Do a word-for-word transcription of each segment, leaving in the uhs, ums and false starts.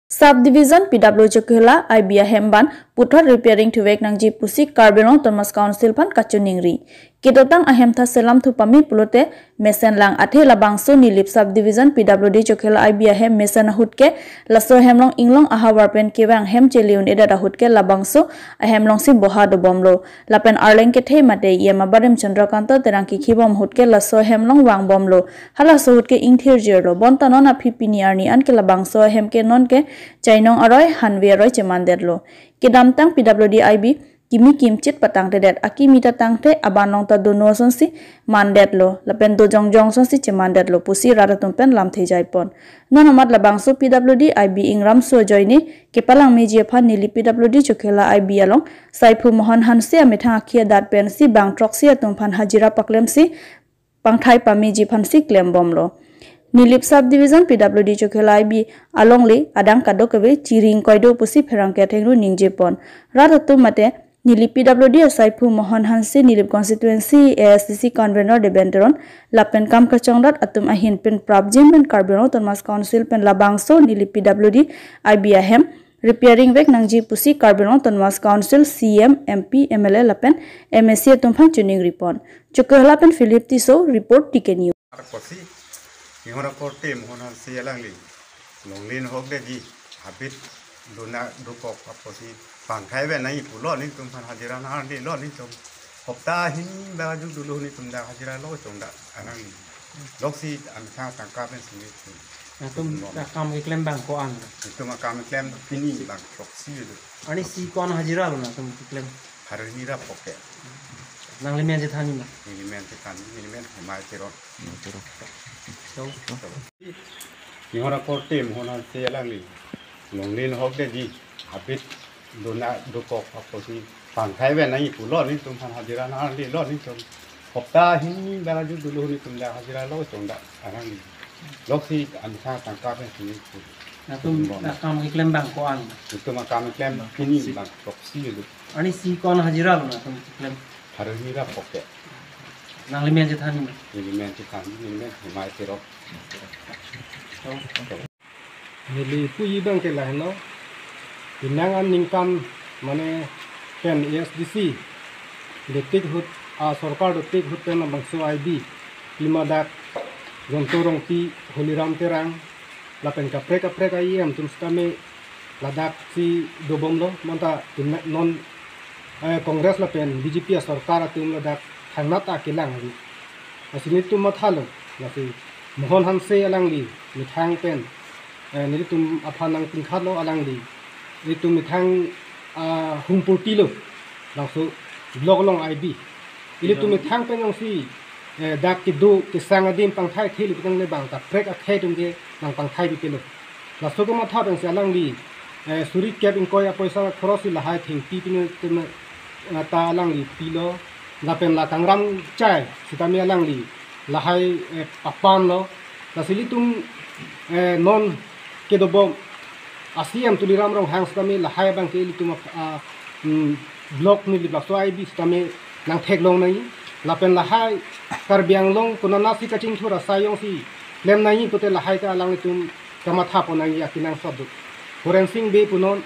Sub Division P W Chokihola I B ahem ban puthot repairing thuvek nangji pusi Karbi Anglong Autonomous Council aphan kachiningri. Kedotang ahem tha selam thu pame pulote mesen lang athe labangso Nilip Sub Division P W D Chokihola I B ahem mesen ahut ke laso ahem along inglong ahavar pen kevang hem cheli un-edet ahut ke labangso ahem alongsi boha dobomlo. Lapen arleng kethe mate E M abarim Chandrakanta Terang kikhibom ahut ke laso ahem along vangbomlo. Halaso ahut ke ingthir jirlo. Bonta non aphi pini arni an ke labangso ahem ke non ke chainong aroi hanve aroi chemandetlo. Kedamtang P W D I B kimi kimchit patangtedet, akimi ta tangte aban along ta dono asonsi mandetlo, lapen dojongjong asonsi chemandetlo pusi rat atum pen lamthe jaipon. Non amat labangso P W D I B ingram so ajoine kepalangmeji aphan Nilip P W D Chokihola I B along Saiphu Mohan Hanse amethang akhi adat pensi bang throksi atum aphan hajira paklemsi pangthai pameji aphansi klembomlo. Nilip Sub Division P W D Chokihola I B alongle adang kadokave chiri ingkoi do pusi pherangke athengno ningjepon. Rat atum mate Nilip P W D asaiphu Mohan Hanse, Nilip Constituency A S D C Convener Deben Teron, lapen kam kachongdat atum ahin pen prapjin pen Karbi Anglong Autonomous Council pen labangso Nilip P W D I B ahem repairing vek nangji pusi Karbi Anglong Autonomous Council C E M, M P, M L A lapen M A C atum aphan chiningripon. Chokihola pen Philip Tisso report, T K News. Arkosi, ihora korte Mohan Hanse alangli longlin hokdeji habit dona dokok apotsi pangthai ve nai pulo, netum aphan hajira nangdelo, netum hopta hini baju dulu netum dak hajira lo chongda alangli. Loksi amethang tangka pen sini. Netum akam keklem bang ko-an? Netum akam keklem pini bang throksi do. Ani si ko-an hajira lo netum keklem? Pharo hini ra phok ke. Nangli men chethan ma? Neli men chethan, neli men Hemai Teron. So, ihora korte Mohan Hanse alangli longlin hokdeji habit dona dokok apotsi pangthai ve nai pulo, netum aphan hajira nangdelo, netum hopta hini baju dulu netum dak hajira lo chongda alangli. Loksi amethang tangka pen sini. Netum akam keklem bang ko-an? Netum akam keklem pini bang throksi do. Ani si ko-an hajira lo netum keklem? Pharo hini ra phok ke. Nangli men chethan ma? Neli men chethan, neli men Hemai Teron. So, neli puji bang ke lahenlo. Penang aningkan mane pen A S D C dotik ahut, a sorkar dotik ahut pen labangso I B, pima dak Jonto Rongpi, Holiram Terang, lapen kaprek kaprek a-E M atum sitame ladaksi dobomlo, bonta non, eh, Congress lapen B J P asorkar atum ladak thangnat akelang ri. Lasi netum mathalo, lasi Mohan Hanse alangli methang pen, eh, nelitum aphan nangtingkhatlo alangli. Nelitum methang, ah, humpurtilo, laso block along I B. Ilitum methang pen jongsi, eh, dak kedo kesang adim pangthai theli pitang le bang kaprek akhei atum ke nangpangthai pitelo. Laso kematha pensi alangli, eh, suri kep ingkoi apoisa khorossi lahai thengpi pine teme, eh, ta alangli pilo. Lapen la kangram chai sitame alangli lahai, eh, papanlo. Lasi ilitum, eh, non kedobom a-C E M Tuliram Ronghang sitame lahai abang ke ilitum, ah, mm, block Nilip laso I B sitame nangtheklong nai. Lapen lahai Karbi Anglong konatsi kachingthur asai jongsi klem nai pute lahai ta alanglitum kamatha pon nai akenangsot do. Horensing Bey punon,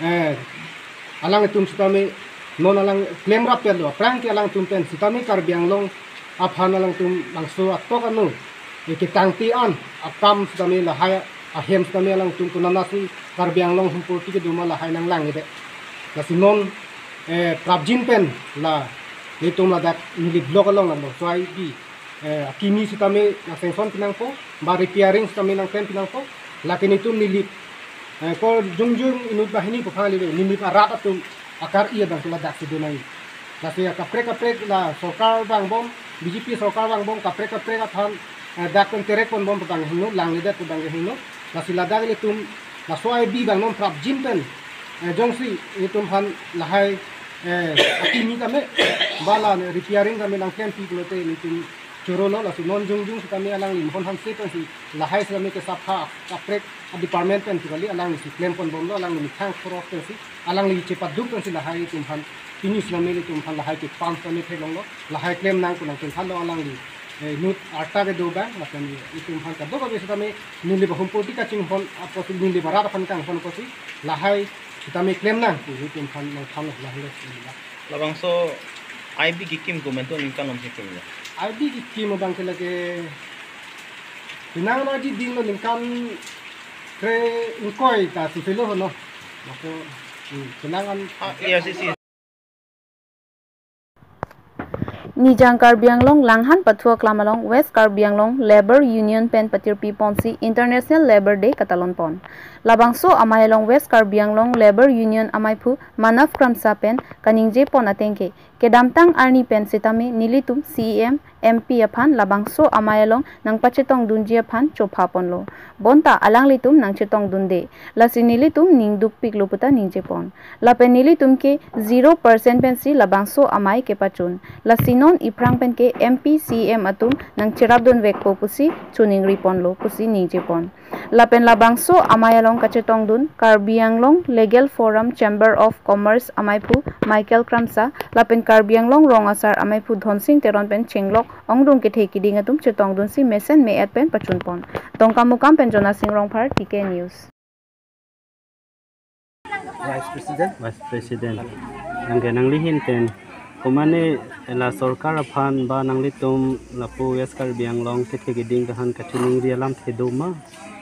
eh, alanglitum sitame non alang klem rapetlo, aphrang ke alangtum pen sitame Karbi Anglong aphan alangtum bangso atok anu, eh, ketangte an akam sitame lahai ahem sitame alangtum konatsi Karbi Anglong humpurti kedo ma lahai nanglangledet. Lasi non, eh, prapjin pen la netum ladak Nilip block along labangso I B, eh, akimi sitame nang-sanction pinangpo, ba repairing sitame nangklem pinangpo, lake netum Nilip, eh, ko jongjong inut banghini pu aphan le Nilip arat atum akar-i abang ke ladaksi do nai. Lasi kaprek kaprek la sorkar vangbom, B J P sorkar vangbom, kaprek kaprek aphan, eh, dak pen terek ponbom pu abang hingno, langledet pu abang hingno. Lasi ladak ilitum laso I B abang non prapjin pen, eh, jongsi ilitum aphan lahai, eh, akimi tame, ba la repairing tame nangklempi pulote ilitum chorolo, lasi non jongjong sitame alangli Mohan Hanse pensi lahai sitame kesapha kaprek a-department pensi kali, alanglisi klem ponbomlo, alangli methang khoros pensi, alangli chepaduk pensi lahai ilitum aphan pini sitame ilitum aphan lahai kepan sitame theklonglo, lahai klem nang pu nangklemthanlo alangli. eh, inut arta kedo abang, lapen itum aphan kadokave sitame neli ba humpoti kachinghon apotsi, neli ba rat aphan kanghon apotsi, lahai sitame klem nang pu itum aphan nangthan lahai. Labangso I B kekim komantu ningkan lam si kimlo? I B kekim abang ke lake penang lo, di ding lo ningkan kre-ingkoi ta si pelo hono. Mako, hmm, penang an. Ah, A R C C. Nijang Karbi Anglong Langhan Pathu Aklam along West Karbi Anglong Labour Union pen patirpi ponsi International Labour Day katalon pon. Labangso amei along West Karbi Anglong Labour Union ameiphu Manav Kramsa pen kaningje pon ateng ke, kedamtang arni pen sitame nelitum C E M, M P aphan labangso amei along nangpachetongdunji aphan chopha ponlo. Bonta alanglitum nangchetongdunde. Lasi nelitum ning dukpiklo puta ningje pon. Lapen nelitum ke zero percent pensi labangso amei kepachun. Lasi non iphrang pen ke M P C E M atum nangcherapdunvekpo pusi choningri ponlo pusi ningje pon. Lapen labangso amei along kachetongdun Karbi Anglong Legal Forum Chamber of Commerce ameiphu Michael Kramsa, lapen Karbi Anglong Rong Asar ameiphu Dhonsing Teron pen chenglok ongdung kethe kiding atum chetongdunsi mesen me-et pen pachun pon. Dongkamukam pen Jonasing Rongphar, T K News. Vice President. Vice President. Anke nangli ahin pen, komane la sorkar aphan ba nanglitum lapu West Karbi Anglong kethe kiding aphan kachiningri alamthe do ma?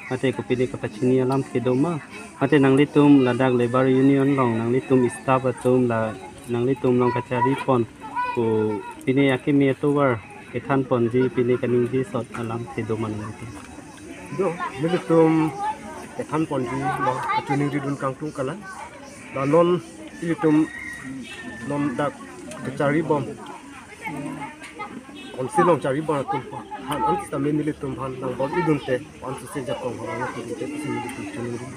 Mate kopine kapachini alamthe do ma? Mate nanglitum ladak Labour Union along nanglitum staff atum la nanglitum along kachari pon, kopine akimi atovar kethan ponji, pine kaningje sot alamthe do ma nanglitum? Do, nelitum kethan ponji lo, kachiningridun kangtung kalang. La non ilitum non dak kachari bom, Council along chari bom atum aphan an sitame nelitum aphan nangbor-idunte, an suse jakong horo nelitum te pusi nelitum chiningri.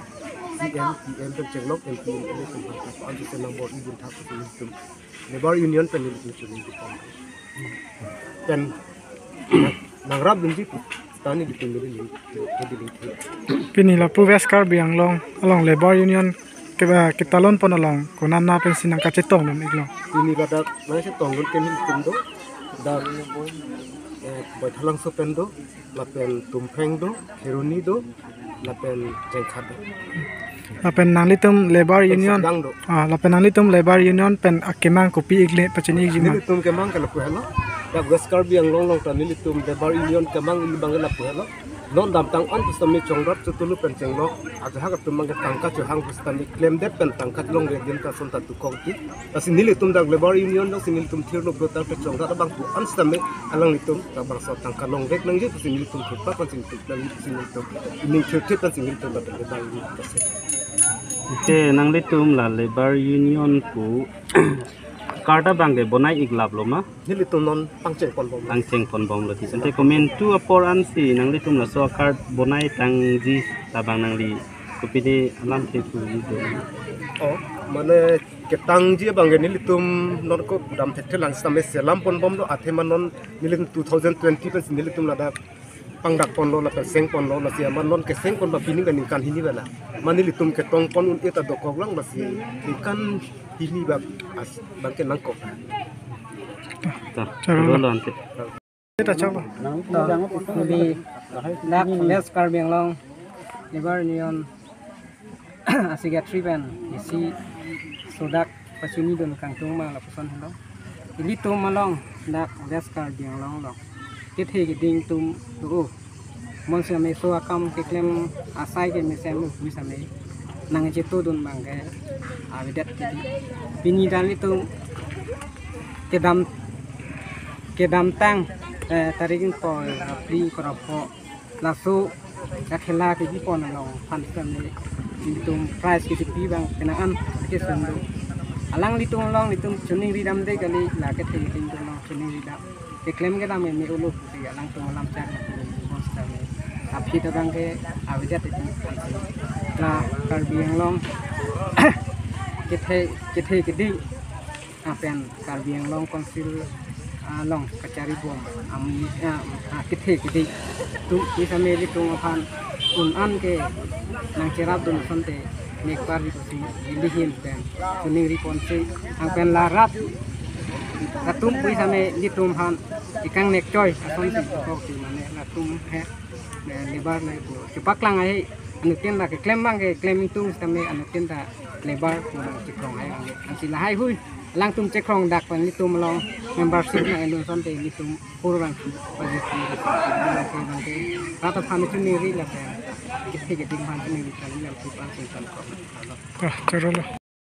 C E M, P M pen chenglok, M P pen ilitum aphan an suse nangbor-idun tha pusi nelitum Labour Union pen nelitum chiningri pon. Pen nangrapdunji pu ta nelitum neli neli neli. Pini lapu West Karbi Anglong along Labour Union ke, eh, ketalon pon along konat na pensi nangkachetongdun-iklo? Pini ladak nangchetongdun ke nelitum do, dak, eh, Baithalangso pen do, lapen Tumpheng do, Kheroni do, lapen Jengkhat do. Lapen nanglitum Labour Pen Union, Sodang do. Ah, lapen nanglitum Labour Union pen akemang kopi-ikle pachini-ikji ma? Nelitum kemang ke lapu helo. Dak West Karbi Anglong along ta nelitum Labour Union kemang ili abang ke lapu helo. Non damtang an pusitame chongrat chotulu pen chenglok ajahak atum abang ke tangka chohang pusitame klemdet pen tangka longledetdun ason ta tukokti. Lasi nelitum dak Labour Union alongsi nelitum thirlo, bro, ta kechongrat abang pu an sitame alanglitum labangso tangka longvek nangji pusi nelitum thurpak pensi nelitum, nelitum ining thirthip pensi nelitum dak Labour Union ta se. Oke, nanglitum la Labour Union pu card abang ke bonai-iklaplo ma? Nelitum non pangcheng ponbomlo. Pangcheng ponbomlo ti. Ante komantu apor ansi nanglitum laso card bonai tangji labang nangli kopine alamthe puji do? Oh, mane ketangji abang ke nelitum non ko dam thekthe lang sitame selam ponbomlo, athema non nelitum two thousand twenty pensi nelitum ladak pangdak ponlo, lapen seng ponlo, lasi amat non keseng pon ba pini ba ningkan hini ba la. Mane nelitum ketong pon un-e ta dokok lang, lasi ningkan hini ba as abang ke nangkok. Ta, Chalo. Chalo ante. Kita chalo. Neli dak West Karbi Anglong Labour Union a-secretary pen isi sodak pachinidun kangtung ma lapuson helo. Ilitum along dak West Karbi Anglong along kethe kiding atum do. Mo sitame laso akam keklem asai ke mesen lo, mo sitame nangchetongdun abang ke avedet kidi. Pini ta nelitum kedam, kedamtang, eh, tarik ingkoi, April ingkoi ra pho, laso akhela kebi pon alongphan sitame nelitum prize kechipi abang penang an kesung do. Alanglitum along nelitum chiningridamde kali, la kethe kiding atum along chiningridam. Keklem kedam me olo pusi alangtum alam chak nelitum bonsitame aphi abang ke avedet iti ansi la Karbi Anglong kethe, kethe kiding apen Karbi Anglong Council along kachari bom am, ah, ah, kethe kiding atum, mo sitame ilitum aphan un-an ke nangcherapdun asonte mekpar ri pusi neli ahin pen chiningri ponsi, anpen la rat atum mo sitame ilitum aphan Ikang nek choi, asonsi kok si mane latum he, eh, labour le pu. Chepaklang ahi, anuttin ta keklem abang keklem ingtung sitame anuttin ta labour pu abang chekrong ahi abang. Ansi lahai hui, alangtum chekrong dak abang nelitum along membership nang-enlo asonte nelitum pur abang si, pajir si, abang ke, abang ke, rata phan chuningri lapen, kiti kiti phan chuningri kan yang si phan sing kan kok. Ah, chorolo.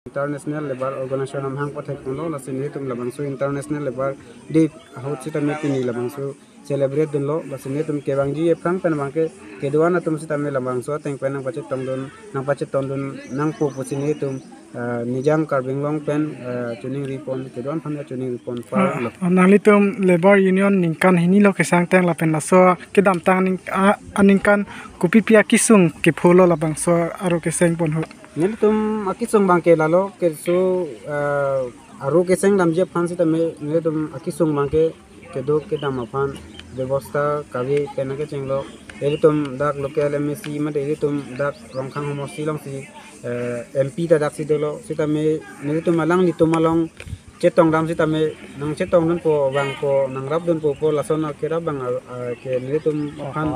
International Labour Organization amahang pathek lo, lasi nelitum labangso International Labour Day ahut sitame pini labangso celebrate dunlo, lasi nelitum kevangji aphrang pen abang ke kedo-an atum sitame labangso ateng pen nangpachetongdun, nangpachetongdun nangpo pusi nelitum, ah, Nijang Karbi Anglong pen, ah, chuningri pon, kedo-an aphan chuningri pon parlo. Ah, nanglitum Labour Union ningkan hini lo kesang teng lapen laso kedamtang ning-, ah, aningkan kopipi akesung kepho lo labangso aro keseng pon ahut? Nelitum akesung abang ke lalo, keso, eh, aro keseng damji aphan sitame nelitum akesung abang ke kedo kedam aphan bebosta kave pen kechenglo. Ilitum dak local M A C mate ilitum dak Rongkhang homosti alongsi, eh, M P ta daksi dolo sitame nelitum alanglitum along chetongdam sitame nangchetongdunpo abang ko nangrapdunpo pu lason akerap abang, ah, ah, ke nelitum aphan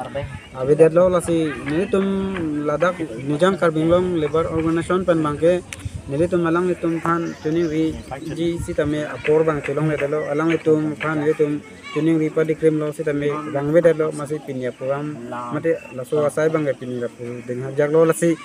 avedetlo, lasi nelitum ladak Nijang Karbi Anglong Labour Organization pen abang ke nelitum alanglitum aphan chuningriji sitame apor abang chelongledetlo, alanglitum aphan nelitum chuningri padikrimlo sitame vangvedetlo, amatsi pini apuram mate laso asai abang ke pini lapu ding hajaklo, lasi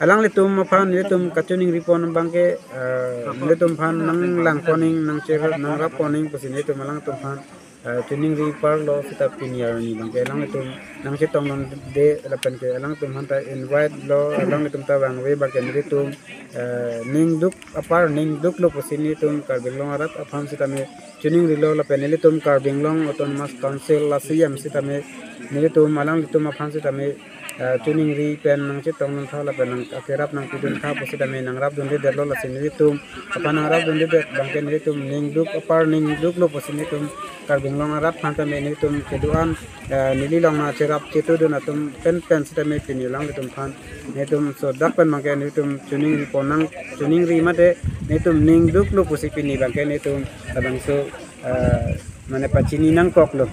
alanglitum aphan nelitum kachuningri pon abang ke, eh, nelitum aphan nanglang poning, nangcher, nangrap poning pusi nelitum alangtum aphan, eh, chuningri parlo sita pini arni abang ke alanglitum nangchetongdunde lapen ke alangtum aphan ta invite lo, alanglitum ta vangve abang ke nelitum, eh, ningduk apar ningduklo pusi nelitum Karbi Anglong arat aphan sitame chuningrilo lapen nelitum Karbi Anglong Autonomous Council a C E M sitame nelitum alanglitum aphan sitame, eh, chuningri pen nangchetongdun tha lapen nang akerap nangpidun tha pu sitame nangrapdundedetlo, lasi nelitum aphan nangrapdundedet abang ke nelitum ningduk apar ningduklo pusi nelitum Karbi Anglong arat aphan tame nelitum kedo-an, eh, neli along nangcherap chetudun atum penpen sitame pini alanglitum aphan nelitum so dak pen abang ke nelitum chuningri pon nang chuningri mate nelitum ningduklo pusi pini abang ke nelitum labangso, eh, mane pachini nangkoklo.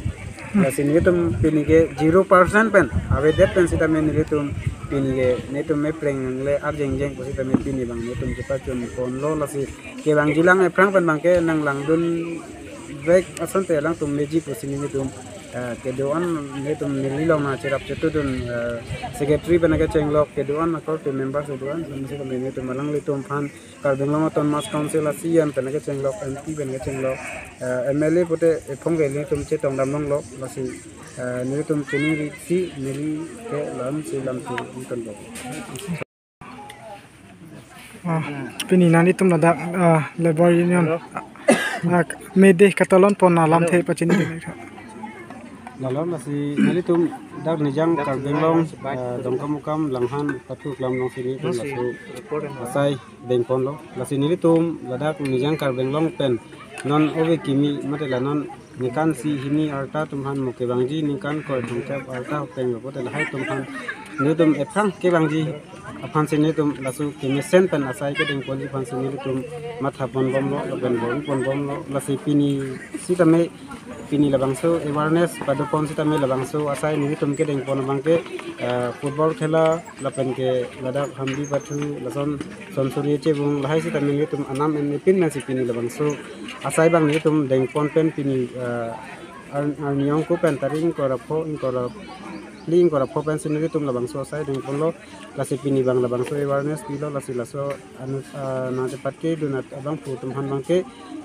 Lasi nelitum pini ke zero percent pen avedet pen sitame nelitum pini ke nelitum me preng le arjengjeng pu sitame pini abang nelitum chepachun ponlo, lasi kevangjilang aphrang pen abang ke nanglangdunvek asonte alangtum meji pusi nelitum, eh, kedo-an nelitum neli along nangcherap chetudun, eh, secretary pen kechenglok kedo-an akorte members kedo-an sitame nelitum alanglitum aphan Karbi Anglong Autonomous Council a C E M pen kechenglok, M P pen kechenglok, eh, M L A pute ephong ke nelitum chetongdam longlo, lasi, eh, nelitum chuningrisi neli ke lam si lam tu nelitum bo. Ah, pini nanglitum ladak, ah, Labour Union, ah, May Day katolon pon alamthe pachini ding. Lalo, lasi nelitum dak Nijang Karbi Anglong, eh, Dongkamukam Langhan Pathu Klam alongsi nelitum laso asai dengponlo. Lasi nelitum ladak Nijang Karbi Anglong pen non ove kimi mate la non ningkan isi hini arta atum aphan mo kevangji ningkan kroi thomkep arta hopeng lo pote lahai atum aphan nelitum aphrang kevangji aphansi nelitum laso kemesen pen asai kedengponji aphansi nelitum matha ponbomlo lapen bor-i ponbomlo, lasi pini sitame pini labangso awareness padopon sitame labangso asai nelitum kedengpon abang ke, eh, football khela lapen ke ladak Hambi Pathu lason Sonsuri Chebung lahai sitame nelitum anam en ipin nangsi pini labangso asai abang nelitum dengpon pen pini, eh, ar-, arni ongkru pen tarik ingkoi ra pho, ingkoi ra phli, ingkoi ra pho pensi nelitum labangso asai dengponlo, lasi pini abang labangso awareness pilo, lasi laso anu, ah, nangchepate dun abangphu atum aphan abang ke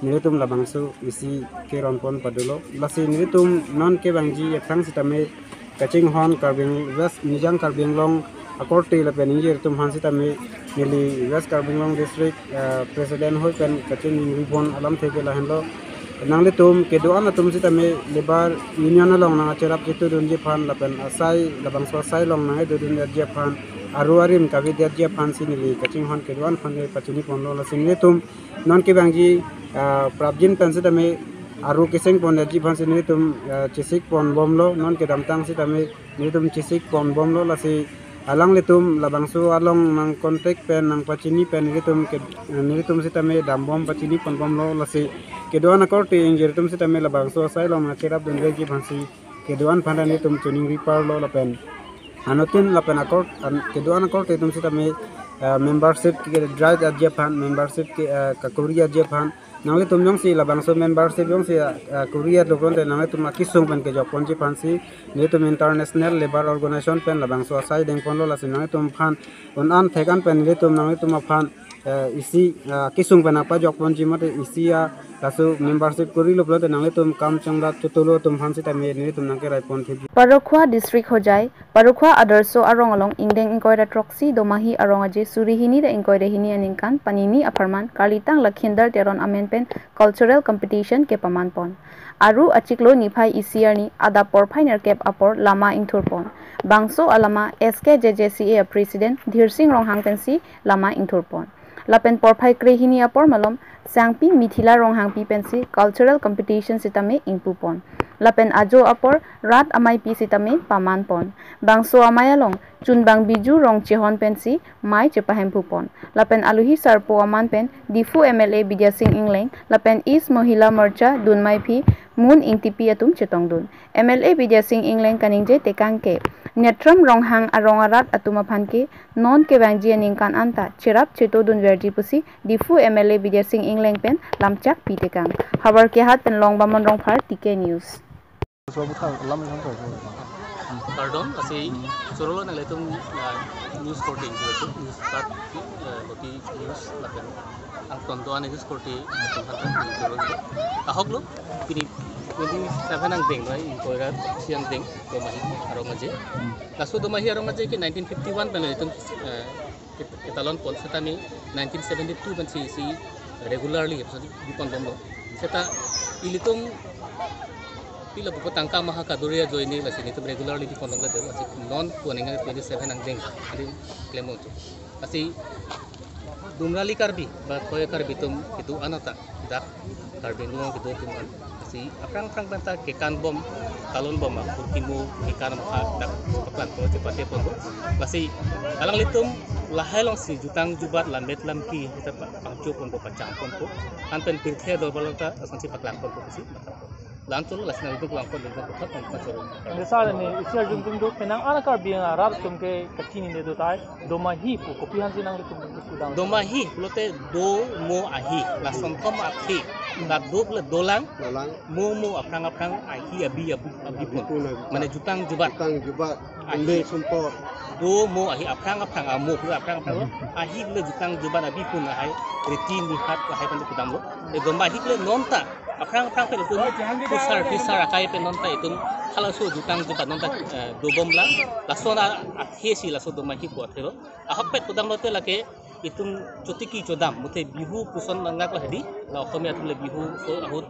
nelitum labangso isi keron pon padolo. Lasi nelitum non kevangji aphrang sitame kachinghon Karbi Ang-, West Nijang Karbi Anglong akorte lapen ingjir atum aphan sitame neli West Karbi Anglong District, ah, President ahoi pen kachiningri pon alamthe ke lahenlo. Nanglitum kedo-an atum sitame Labour Union along nangcherap chetudunji aphan lapen asai labangso asai along nangdodunji aphan aru arim kavedetji aphansi neli kachinghon kedo-an aphan ke pachini ponlo, lasi nelitum non kevangji, ah, prapjin pen sitame aru keseng pondetji aphansi nelitum, ah, chesik ponbomlo, non kedamtang sitame nelitum chesik ponbomlo, lasi Alanglitum labangso along nang contact pen nang pachini pen nelitum ke, nelitum sitame dambom pachini ponbomlo, lasi kedo-an akorte ingjir atum sitame labangso asai along nang cherapdunji aphansi kedo-an aphan nelitum choningri parlo lapen anuttin lapen akor an, kedo-an akorte atum sitame, eh, membership ke dry aji aphan, membership ke, eh, kakori aji aphan, nanglitum jongsi labangso membership jongsi, eh, kori adokonte nanglitum akesung pen kejokponji aphansi nelitum International Labour Organization pen labangso asai dengponlo, lasi nanglitum aphan un-an thek-an pen nelitum nanglitum aphan, eh, isi, eh, kesung pen nangpajokponji mate isi a laso membership korilo pulote nanglitum kam changdat chotolo atum aphan sitame nelitum nangkeraiponthipji. Parokhuwa District Hojai, Parokhuwa Adarsha Arong along ingdeng ingkoi ra throksi Domahi arong aje suri hini ra ingkoi ra hini aningkan panini apharman Karlitang Lakhindar Teron amen pen cultural competition kepamanpon. Aru achiklo niphai isi arni adap porphai nerkep apor lama ingthurpon. Bangso alama S K J J C A a President Dhirsing Ronghang pensi lama ingthurpon. Lapen porphai krehini apor malom Sangpi Mithila Ronghangpi pensi cultural competition sitame ingpupon. Lapen ajo apor rat amaipi sitame pamanpon. Bangso amei along Chunbang Biju Rongchehon pensi mei chepahemphupon. Lapen aluhi sarpo aman pen Diphu M L A Bidya Sing Engleng lapen East Mohila Morcha dunmeiphi Mun Ingtipi atum chetongdun. M L A Bidya Sing Engleng kaningje tekang ke Netram Ronghang arong arat atum aphan ke non kevangji aningkan anta cherap chetodunverji pusi Diphu M L A Bidya Sing Engleng pen lamchak pitekang. Havar Kehat pen Longbamon Rongphar, T K News. Kardom, lasi chorolo nanglitum, ah, news korte, news start, ah, oti news lapen angton doan news korte, ah, tum han tum chorolo. Ahoklo, pini twenty seven angdeng, ingkoi ra throksi angdeng, Domahi arong aje. Laso Domahi arong aje ke nineteen fifty one pen ilitum, eh, ket-, ketalonpon, seta ni nineteen seventy two pensi isi regularly, so, biponbomlo. Seta ilitum pila buku tangka maha kaduri ajoine lasi nelitum regularly biponlongledet, lasi non kuaning twenty seven angdeng, adi klemlo tu. Lasi Dumrali Karbi, ba Koya Karbi atum kedo-an anta dak Karbi Anglong kedo atum an. Lasi aphrang aphrang penta kekanbom, talonbom, akur kimo kekan bom ha dak paklang ko chepate ponbom. Lasi alanglitum lahai alongsi jutang jubat lammet lamki kita pa-, pangcho ponpo, pachang ponpo. Anpen pirthe dorbar along ta asonsi paklang ponpo pusi mathapon. Lancholo lasi nangtum langpon dengkon puthot nangtum choro. Ante sir, ne isi arjudun do, penang an Karbi arat atum ke kachinine dotai, Domahi pu kopi aphansi nanglitum pudam? Domahi pulote do mo ahi, lason thom athe, la do pule dolang, Dolang. Mo mo aphrang aphrang ahi abi abu abipun. Abipun, abipun. Mane jutang jubat. Jutang jubat. Ahi. Ende sumpot. Do mo ahi aphrang aphrang, ah, mo pule aphrang aphrang lo. Ahi pule jutang jubat abipun lahai. Riti nihat lahai aphan pudamlo. E Domahi pule nonta aphrang aphrang pen itum pusar pisar akai pen nonta itum halaso jutang jubat nonta, eh, dobomlang. Lason a-, athesi laso Domahi pu athelo. Ahokpet pudamlote lake itum chotiki chodam, muthe Bihu puson mangak lah di, la Okhomia atum le Bihu so ahut,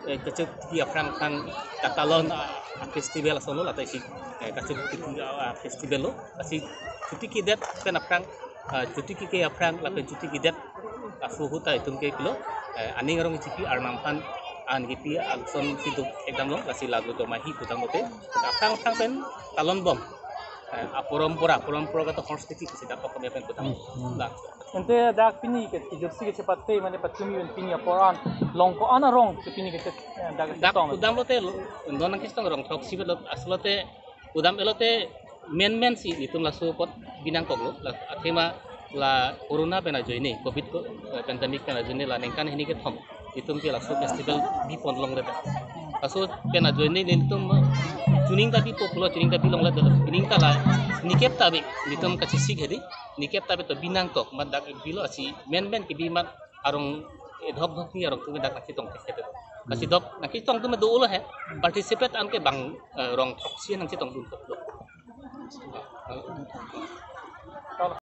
eh, kachotiki aphrang aphrang katalon, ah, festival asonlo, lata isi, eh, kachotiki, ah, festival lo, lasi chotiki det pen aphrang, ah, chotiki ke aphrang, lapen chotiki det aso ahut ta itum ke pilo, eh, aning arong ichipi arnam aphan an kipi alson siduk ekdamlo, lasi laso Domahi pudamlote, aphrang aphrang pen talonbom. Eh, aporompora, porompora kata horse tiki kasi dak Okhomia pen kutang. Hmm, hmm. Dak. Ante dak pini ke, kejutsi kechepate, mane pachumi pen pini apor an, long ko-an arong ke pini ke, eh, dak dak chetong. Kudamlote lo, non nangkachetong rong throksi lo, asolote kudam elote menmen si itum laso apot binangkoklo, la athema la corona pen ajoine, covid ko, eh, pandemic pen ajoine la ningkan hini kethom itum ke laso festival biponlongledet. Laso pen ajoine nelitum chuning ta bipo pulo, chuning ta bilongledet. Pining ta la nikep ta bi nelitum kachesik hedi, nikep ta bi to binangkok, mat dak bilo asi menmen kebi mat arong, eh, dhok dhok ni arong atum dak nangchetong thekthe. Kasi dok nangchetong atum do ulo he, participate an ke bang, eh, rong throksi nangchetongdun thok do.